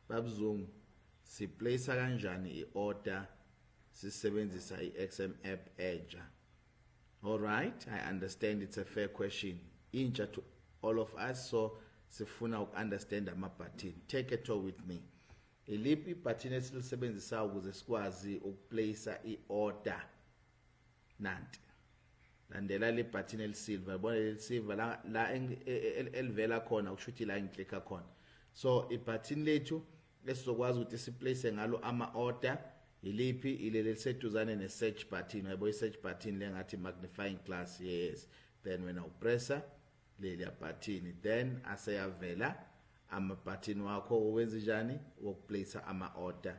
Bab' Zungu, siplace kanjani i-order sisebenzisa i-XM app entsha? All right, I understand it's a fair question, intsha to all of us, so sifuna uku-understand ama-button. Take a tour with me. Iliphi ibutton esilisebenzisa ukuze sikwazi ukuplace i-order? Nanti, landela le button elisilver. Yabona leli silver la elivela khona, kusho ukuthi la ngiclicka khona. So ibutton lethu esizokwazi ukuthi siplace ngalo ama order iliphi? Ileli eliseduzane ne search button. Yabo, i search button lengathi magnifying glass. Yes, then wena upressa leli button, then aseyavela ama button wakho. Wenza njani wokuplace ama order?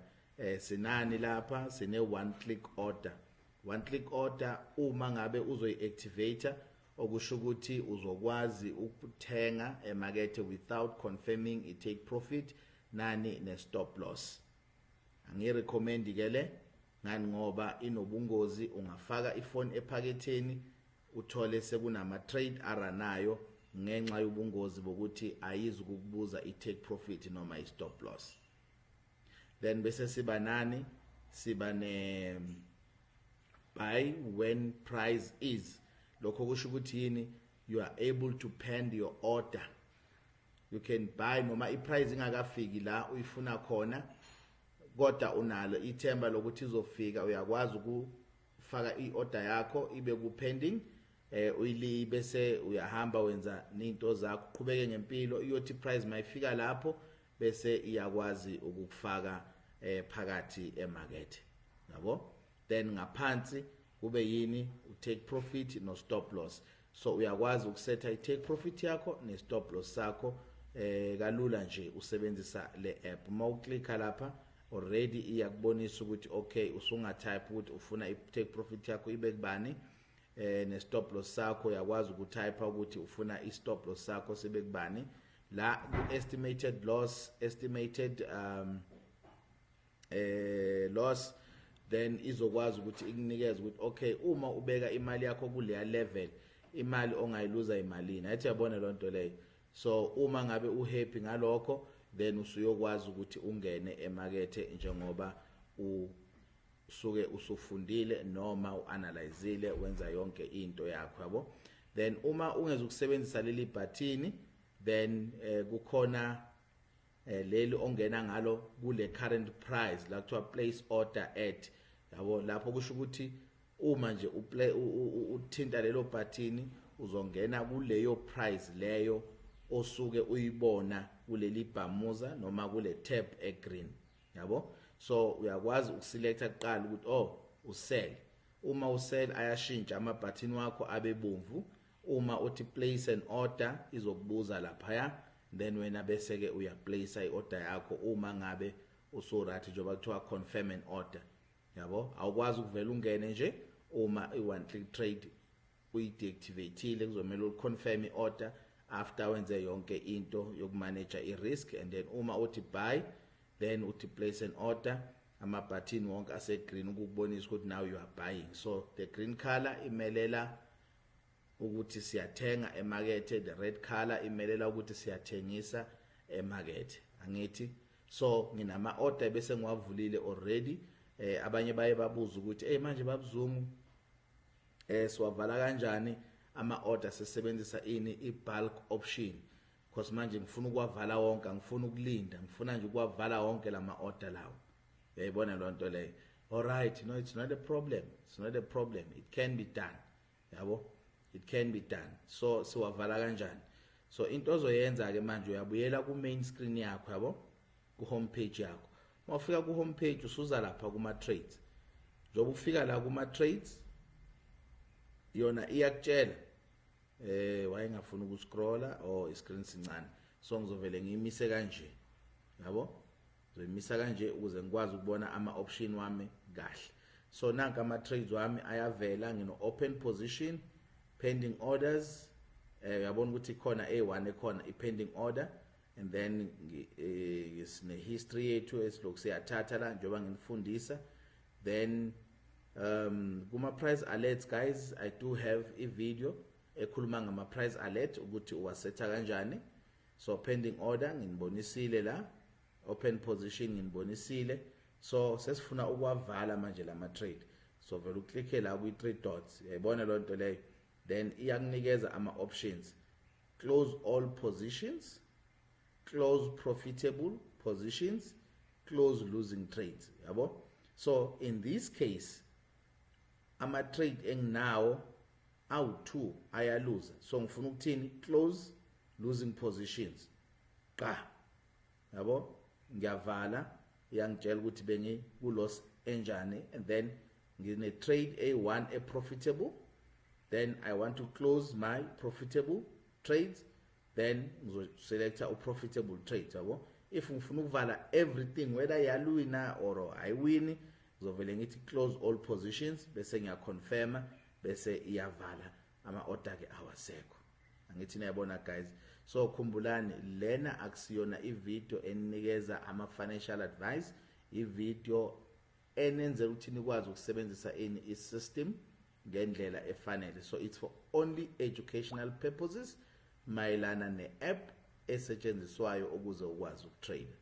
Sinani lapha? Sine one click order. One click order, uma ngabe uzoyi-activate, okusho ukuthi uzokwazi ukuthenga emakethe without confirming i-take profit nani ne-stop loss. Angirecommend ke le. Ngani? Ngoba inobungozi. Ungafaka ifoni ephaketheni, uthole sekunama trade aranayo ngenxa yobungozi bokuthi ayizukukubuza i-take profit noma i-stop loss. Then bese siba nani? Siba ne buy when price is. Lokho kusho ukuthi yini? You are able to pend your order. You can buy noma iprice ingakafiki la uyifuna khona, kodwa unalo ithemba lokuthi izofika. Uyakwazi ukufaka iorder yakho ibe ku pending, uyili bese uyahamba, wenza ninto zakho, uqhubeke ngempilo. Iyothi price mayifika lapho, bese iyakwazi ukukufaka phakathi emarket, yabo. Then ngaphansi kube yini? U-take profit no stop loss. So uyakwazi ukusetha i-take profit yakho ne-stop loss sakho kalula nje usebenzisa le app. Uma uclicka lapha, already iyakubonisa ukuthi okay, usunga type ukuthi ufuna i-take profit yakho ibe kubani, ne stop loss sakho. Uyakwazi ukutype ukuthi ufuna i-stop loss sakho sibe kubani. La ku estimated loss, estimated loss, then izokwazi ukuthi ikunikeze ukuthi okay, uma ubeka imali yakho kuleya level, imali ongayiluza imalini. Ayithi uyabona lonto leyo. So uma ngabe uhappy ngalokho, then usuyokwazi ukuthi ungene emakethe njengoba usuke usufundile noma uanalyzile, wenza yonke into yakho, yabo. Then uma ungeza ukusebenzisa leli button, then kukhona leli ongena ngalo kule current price la kuthiwa place order at, yabo. Lapho kusho ukuthi uma nje uplay uthinta lelo button, uzongena kuleyo price leyo osuke uyibona kuleli bhamuza noma kule tab egreen, yabo. So uyakwazi ukuselecta kuqala ukuthi oh, usell. Uma usell, ayashintsha ama button wakho abebomvu. Uma uthi place an order, izokubuza laphaya, then wena bese ke uyaplace iorder yakho uma ngabe usuright, njengoba kuthiwa confirm an order, yabo. Awukwazi ukuvela ungene nje uma i-one click trade uyi-deactivateile. Kuzomela uconfirm i-order after wenze yonke into yokumanage i-risk. And then uma uthi buy, then uthi place an order, ama-button wonke ase-green ukukubonisa ukuthi now you are buying. So the green color imelela ukuthi siyathenga emakethe, the red color imelela ukuthi siyathengisa emakethe, angithi? So nginama order bese ngiwavulile already. Abanye baye babuza ukuthi, "Hey, manje bab' Zungu, siwavala kanjani ama order sisebenzisa ini, i bulk option? Because manje ngifuna ukuwavala wonke, angifuni ukulinda, ngifuna nje ukuwavala wonke lama order lawo." Uyayibona lo nto leyo? All right, no, it's not a problem, it's not a problem, it can be done, yabo, it can be done. So siwavala kanjani? So into ozoyenza ke manje, uyabuyela ku main screen yakho, yabo, ku home page yakho. Mawufika ku home page, usuza lapha kuma trades. Njengoba ufika la kuma trades, yona iyakutshela. Wayengafuna ukuscrolla or iscreen sincane, so ngizovele ngiyimise kanje, yabo. Ngizoyimisa kanje ukuze ngikwazi ukubona ama option wami kahle. So nanka ama trades wami ayavela. Ngino open position, pending orders. Uyabona ukuthi khona A1 ekhona, i pending order. And then sine history yethu esilokhu siyathatha la njengoba nginifundisa. Then kuma price alerts, guys, I do have a video ekhuluma ngama price alert, ukuthi uwasetha kanjani. So pending order nginbonisile la. Open position nginibonisile. So sesifuna ukuwavala manje lama trade. So vele uclicke la kwi three dots, uyayibona loo nto leyo. Then iyakunikeza ama options: close all positions, close profitable positions, close losing trades, yabo. So in this case ama trade enginawo awu2 ayaluza, so ngifuna ukuthini? Close losing positions qa, yabo. Ngiyavala, iyangitshela ukuthi bengi ku loss enjani, and then ngine trade A1 e profitable. Then I want to close my profitable trades, then ngizoselecta u profitable trade, yabo. If ngifuna ukuvala everything, whether yalwina or ayiwini, ngizovele ngithi close all positions, bese ngiyaconfirma, bese iyavala, ama order ke awasekho. Angithi niyabona, guys? So khumbulani, lena akusiyona ivideo enikeza ama financial advice, ivideo enenzela ukuthi nikwazi ukusebenzisa ini, i-system ngendlela efanele. So it's for only educational purposes mayelana ne-app esetshenziswayo ukuze ukwazi ukutrade.